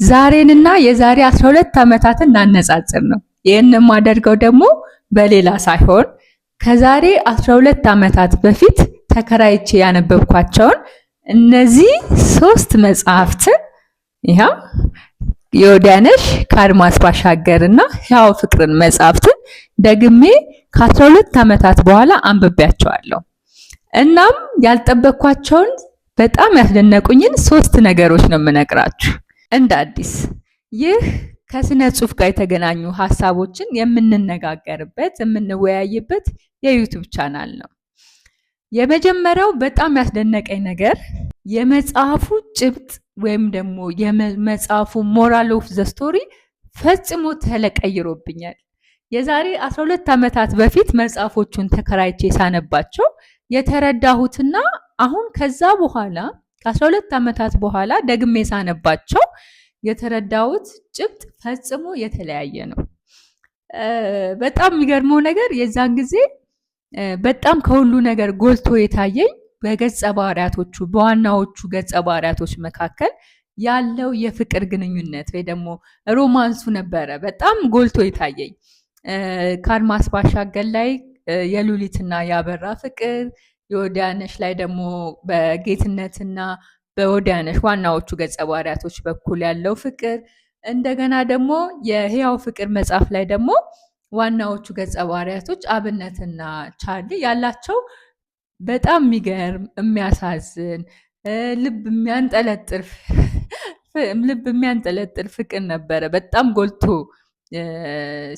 ዛሬንና የዛሬ 12 ዓመታትን ላነጻጽር ነው። ይህን የማደርገው ደግሞ በሌላ ሳይሆን ከዛሬ 12 ዓመታት በፊት ተከራይቼ ያነበብኳቸውን እነዚህ ሶስት መጽሐፍትን ይኸው የወዲያነሽ፣ ከአድማስ ባሻገርና ሕያው ፍቅርን መጽሐፍትን ደግሜ ከ12 ዓመታት በኋላ አንብቤያቸዋለሁ። እናም ያልጠበቅኳቸውን በጣም ያስደነቁኝን ሶስት ነገሮች ነው የምነግራችሁ እንደ አዲስ። ይህ ከስነ ጽሑፍ ጋር የተገናኙ ሀሳቦችን የምንነጋገርበት፣ የምንወያይበት የ YouTube channel ነው። የመጀመሪያው በጣም ያስደነቀኝ ነገር የመጽሐፉ ጭብጥ ወይም ደግሞ የመጽሐፉ moral of the story ፈጽሞ ተቀይሮብኛል። የዛሬ 12 ዓመታት በፊት መጽሐፎቹን ተከራይቼ ሳነባቸው የተረዳሁትና አሁን ከዛ በኋላ ከ12 ዓመታት በኋላ ደግሜ ሳነባቸው የተረዳሁት ጭብጥ ፈጽሞ የተለያየ ነው። በጣም የሚገርመው ነገር የዛን ጊዜ በጣም ከሁሉ ነገር ጎልቶ የታየኝ በገጸ ባህሪያቶቹ፣ በዋናዎቹ ገጸ ባህሪያቶች መካከል ያለው የፍቅር ግንኙነት ወይ ደግሞ romance ኡ ነበረ በጣም ጎልቶ የታየኝ። ከአድማስ ባሻገር ላይ የሉሊትና የአበራ ፍቅር፣ የወዲያነሽ ላይ ደግሞ በጌትነትና በወዲያነሽ ዋናዎቹ ገጸ ባህሪያቶች በኩል ያለው ፍቅር፣ እንደገና ደግሞ የህያው ፍቅር መጽሐፍ ላይ ደግሞ ዋናዎቹ ገጸ ባህሪያቶች አብነትና ቻርሊ ያላቸው በጣም የሚገርም፣ የሚያሳዝን፣ ልብ የሚያንጠለጥል ፍቅር ነበረ በጣም ጎልቶ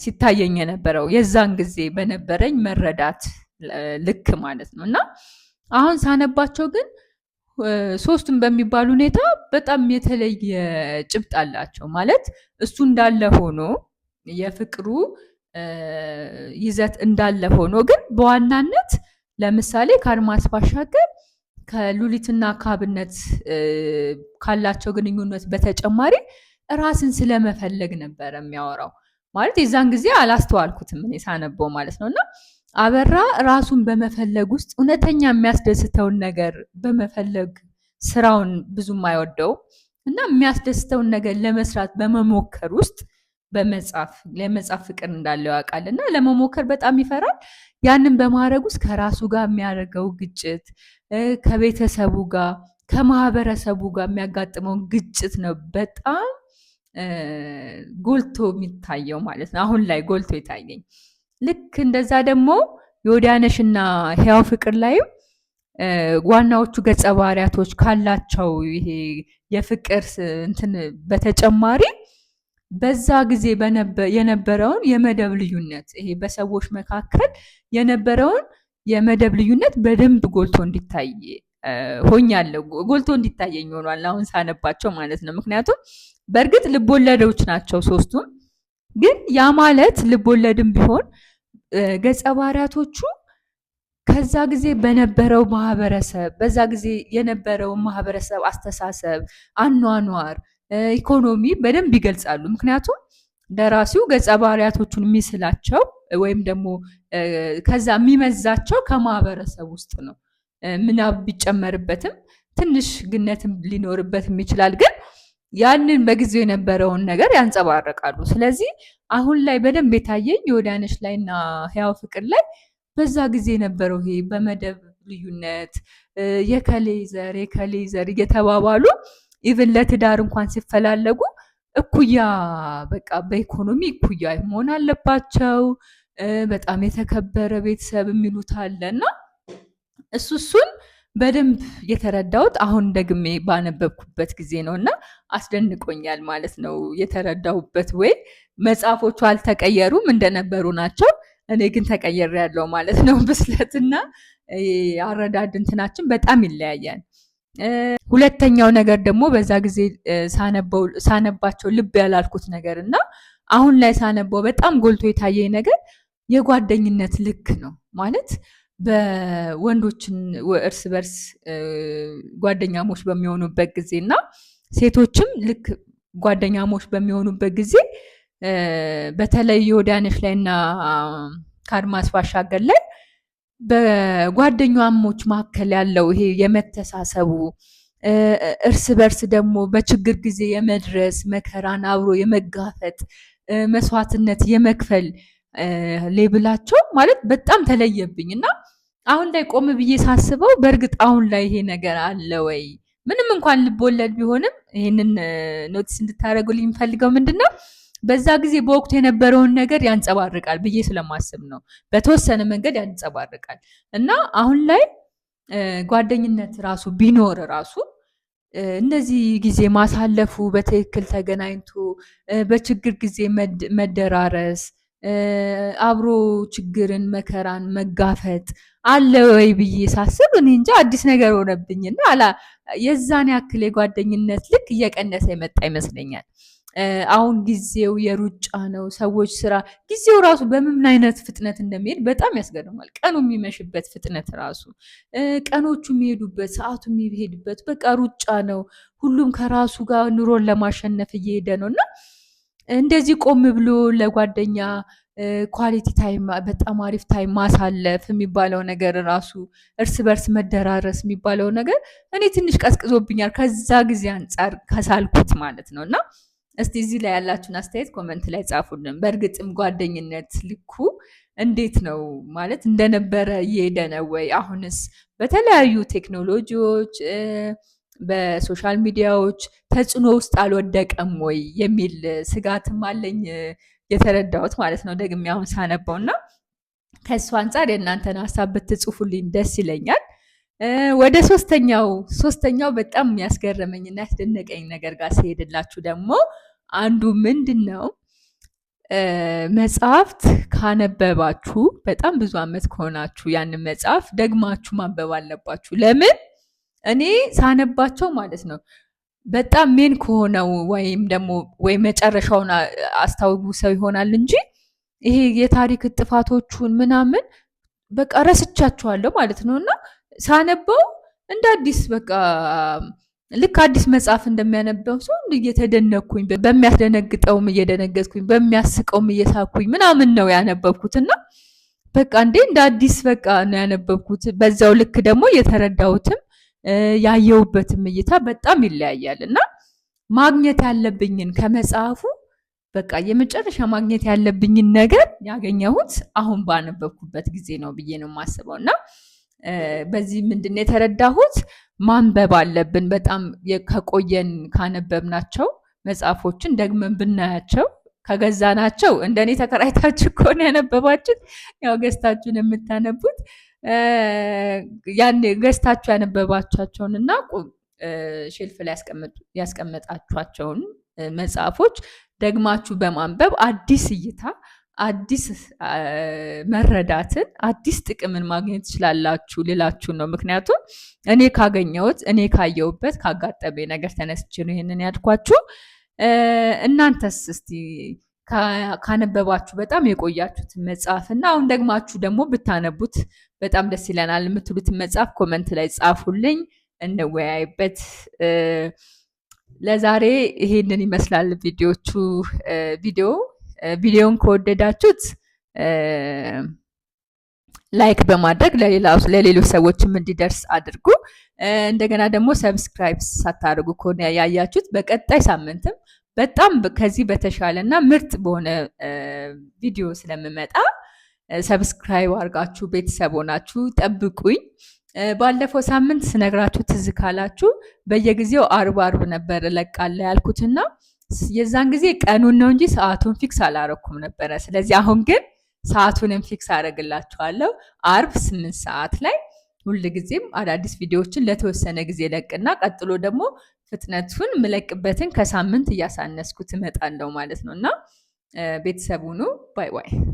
ሲታየኝ የነበረው የዛን ጊዜ በነበረኝ መረዳት ልክ ማለት ነው። እና አሁን ሳነባቸው ግን ሶስቱም በሚባል ሁኔታ በጣም የተለየ ጭብጥ አላቸው። ማለት እሱ እንዳለ ሆኖ፣ የፍቅሩ ይዘት እንዳለ ሆኖ ግን በዋናነት ለምሳሌ ከአድማስ ባሻገር ከሉሊትና ከአብነት ካላቸው ግንኙነት በተጨማሪ ራስን ስለመፈለግ ነበረ የሚያወራው። ማለት የዛን ጊዜ አላስተዋልኩትም እኔ ሳነበው ማለት ነው። እና አበራ ራሱን በመፈለግ ውስጥ እውነተኛ የሚያስደስተውን ነገር በመፈለግ ስራውን ብዙም አይወደውም እና የሚያስደስተውን ነገር ለመስራት በመሞከር ውስጥ በመጻፍ ለመጻፍ ፍቅር እንዳለው ያውቃል እና ለመሞከር በጣም ይፈራል። ያንን በማድረግ ውስጥ ከራሱ ጋር የሚያደርገው ግጭት፣ ከቤተሰቡ ጋር፣ ከማህበረሰቡ ጋር የሚያጋጥመውን ግጭት ነው በጣም ጎልቶ የሚታየው ማለት ነው። አሁን ላይ ጎልቶ የታየኝ። ልክ እንደዛ ደግሞ የወዲያነሽና ሕያው ፍቅር ላይም ዋናዎቹ ገጸ ባህሪያቶች ካላቸው ይሄ የፍቅር እንትን በተጨማሪ በዛ ጊዜ የነበረውን የመደብ ልዩነት፣ ይሄ በሰዎች መካከል የነበረውን የመደብ ልዩነት በደንብ ጎልቶ እንዲታይ ሆኛለሁ። ጎልቶ እንዲታየኝ ሆኗል አሁን ሳነባቸው ማለት ነው። ምክንያቱም በእርግጥ ልቦለዶች ናቸው ሶስቱም፣ ግን ያ ማለት ልቦለድም ቢሆን ገጸ ባህሪያቶቹ ከዛ ጊዜ በነበረው ማህበረሰብ፣ በዛ ጊዜ የነበረውን ማህበረሰብ አስተሳሰብ፣ አኗኗር፣ ኢኮኖሚ በደንብ ይገልጻሉ። ምክንያቱም ደራሲው ገጸ ባህሪያቶቹን የሚስላቸው ወይም ደግሞ ከዛ የሚመዛቸው ከማህበረሰብ ውስጥ ነው። ምናብ ቢጨመርበትም ትንሽ ግነትም ሊኖርበትም ይችላል። ግን ያንን በጊዜው የነበረውን ነገር ያንጸባርቃሉ። ስለዚህ አሁን ላይ በደንብ የታየኝ የወዲያነሽ ላይና ሕያው ፍቅር ላይ በዛ ጊዜ የነበረው ይሄ በመደብ ልዩነት የከሌ ዘር የከሌ ዘር እየተባባሉ even ለትዳር እንኳን ሲፈላለጉ እኩያ፣ በቃ በኢኮኖሚ እኩያ መሆን አለባቸው። በጣም የተከበረ ቤተሰብ የሚሉት አለ እና እሱን በደንብ የተረዳሁት አሁን ደግሜ ባነበብኩበት ጊዜ ነው እና አስደንቆኛል ማለት ነው የተረዳሁበት ወይ። መጽሐፎቹ አልተቀየሩም፣ እንደነበሩ ናቸው። እኔ ግን ተቀየሬያለሁ ማለት ነው። ብስለትና አረዳድ እንትናችን በጣም ይለያያል። ሁለተኛው ነገር ደግሞ በዛ ጊዜ ሳነባቸው ልብ ያላልኩት ነገር እና አሁን ላይ ሳነበው በጣም ጎልቶ የታየኝ ነገር የጓደኝነት ልክ ነው። ማለት በወንዶችን እርስ በርስ ጓደኛሞች በሚሆኑበት ጊዜ እና ሴቶችም ልክ ጓደኛሞች በሚሆኑበት ጊዜ በተለይ የወዲያነሽ ላይ እና ከአድማስ ባሻገር ላይ በጓደኛሞች መካከል ያለው ይሄ የመተሳሰቡ እርስ በርስ ደግሞ በችግር ጊዜ የመድረስ፣ መከራን አብሮ የመጋፈጥ፣ መስዋዕትነት የመክፈል level ኣቸው ማለት በጣም ተለየብኝ። እና አሁን ላይ ቆም ብዬ ሳስበው በእርግጥ አሁን ላይ ይሄ ነገር አለ ወይ? ምንም እንኳን ልቦለድ ቢሆንም ይህንን notice እንድታደርጉልኝ የምፈልገው ምንድን ነው፣ በዛ ጊዜ በወቅቱ የነበረውን ነገር ያንጸባርቃል ብዬ ስለማስብ ነው። በተወሰነ መንገድ ያንጸባርቃል። እና አሁን ላይ ጓደኝነት ራሱ ቢኖር ራሱ እነዚህ ጊዜ ማሳለፉ፣ በትክክል ተገናኝቶ በችግር ጊዜ መደራረስ፣ አብሮ ችግርን መከራን መጋፈጥ አለ ወይ ብዬ ሳስብ እኔ እንጃ፣ አዲስ ነገር ሆነብኝና የዛን ያክል የጓደኝነት ልክ እየቀነሰ የመጣ ይመስለኛል። አሁን ጊዜው የሩጫ ነው። ሰዎች ስራ ጊዜው ራሱ በምን አይነት ፍጥነት እንደሚሄድ በጣም ያስገርማል። ቀኑ የሚመሽበት ፍጥነት ራሱ፣ ቀኖቹ የሚሄዱበት፣ ሰዓቱ የሚሄድበት በቃ ሩጫ ነው። ሁሉም ከራሱ ጋር ኑሮን ለማሸነፍ እየሄደ ነው። እና እንደዚህ ቆም ብሎ ለጓደኛ quality time፣ በጣም አሪፍ time ማሳለፍ የሚባለው ነገር ራሱ፣ እርስ በርስ መደራረስ የሚባለው ነገር እኔ ትንሽ ቀዝቅዞብኛል ከዛ ጊዜ አንጻር ከሳልኩት ማለት ነው። እና እስቲ እዚህ ላይ ያላችሁን አስተያየት comment ላይ ጻፉልን። በእርግጥም ጓደኝነት ልኩ እንዴት ነው? ማለት እንደነበረ እየሄደ ነው ወይ? አሁንስ በተለያዩ ቴክኖሎጂዎች፣ በ social media ዎች ተጽዕኖ ውስጥ አልወደቀም ወይ የሚል ስጋትም አለኝ የተረዳሁት ማለት ነው ደግሜ አሁን ሳነበው። እና ከእሱ አንጻር የእናንተን ሀሳብ ብትጽፉልኝ ደስ ይለኛል። ወደ ሶስተኛው በጣም የሚያስገርመኝና ያስደነቀኝ ነገር ጋር ሲሄድላችሁ ደግሞ አንዱ ምንድን ነው፣ መጽሐፍት ካነበባችሁ በጣም ብዙ አመት ከሆናችሁ ያንን መጽሐፍ ደግማችሁ ማንበብ አለባችሁ። ለምን? እኔ ሳነባቸው ማለት ነው በጣም main ከሆነው ወይም ደግሞ ወይ መጨረሻውን አስታውሰው ይሆናል እንጂ ይሄ የታሪክ ጥፋቶቹን ምናምን በቃ ረስቻቸዋለሁ ማለት ነው። እና ሳነበው እንደ አዲስ፣ በቃ ልክ አዲስ መጽሐፍ እንደሚያነበው ሰው እየተደነቅኩኝ፣ በሚያስደነግጠውም እየደነገጥኩኝ፣ በሚያስቀውም እየሳኩኝ ምናምን ነው ያነበብኩት። እና በቃ እንዴ እንደ አዲስ በቃ ነው ያነበብኩት። በዛው ልክ ደግሞ የተረዳሁትም ያየሁበትም እይታ በጣም ይለያያል። እና ማግኘት ያለብኝን ከመጽሐፉ፣ በቃ የመጨረሻ ማግኘት ያለብኝን ነገር ያገኘሁት አሁን ባነበብኩበት ጊዜ ነው ብዬ ነው የማስበው። እና በዚህ ምንድን ነው የተረዳሁት? ማንበብ አለብን። በጣም ከቆየን ካነበብናቸው መጽሐፎችን ደግመን ብናያቸው፣ ከገዛናቸው፣ እንደኔ ተከራይታችሁ ከሆነ ያነበባችሁት ያው ገዝታችሁን የምታነቡት፣ ያን ገዝታችሁ ያነበባችኋቸውን እና shelf ላይ ያስቀመጣችኋቸውን መጽሐፎች ደግማችሁ በማንበብ አዲስ እይታ፣ አዲስ መረዳትን፣ አዲስ ጥቅምን ማግኘት ትችላላችሁ ልላችሁ ነው። ምክንያቱም እኔ ካገኘሁት፣ እኔ ካየሁበት፣ ካጋጠመኝ ነገር ተነስቼ ነው ይሄንን ያልኳችሁ። እናንተስ እስቲ ካነበባችሁ በጣም የቆያችሁትን መጽሐፍ እና አሁን ደግማችሁ ደግሞ ብታነቡት በጣም ደስ ይለናል የምትሉትን መጽሐፍ comment ላይ ጻፉልኝ፣ እንወያይበት። ለዛሬ ይሄንን ይመስላል ቪዲዮውን ከወደዳችሁት like በማድረግ ለሌሎች ሰዎችም እንዲደርስ አድርጉ። እንደገና ደግሞ subscribe ሳታደርጉ ከሆነ ያያችሁት በቀጣይ ሳምንትም በጣም ከዚህ በተሻለ እና ምርጥ በሆነ ቪዲዮ ስለምመጣ subscribe አድርጋችሁ ቤተሰብ ሆናችሁ ጠብቁኝ። ባለፈው ሳምንት ስነግራችሁ ትዝ ካላችሁ በየጊዜው አርብ አርብ ነበር እለቃለሁ ያልኩትና የዛን ጊዜ ቀኑን ነው እንጂ ሰዓቱን fix አላረኩም ነበረ። ስለዚህ አሁን ግን ሰዓቱንም fix አደርግላችኋለሁ። አርብ 8 ሰዓት ላይ ሁልጊዜም አዳዲስ ቪዲዮዎችን ለተወሰነ ጊዜ ለቅና ቀጥሎ ደግሞ ፍጥነቱን ምለቅበትን ከሳምንት እያሳነስኩት እመጣለሁ ማለት ነው። እና ቤተሰብ ሁኑ። Bye bye።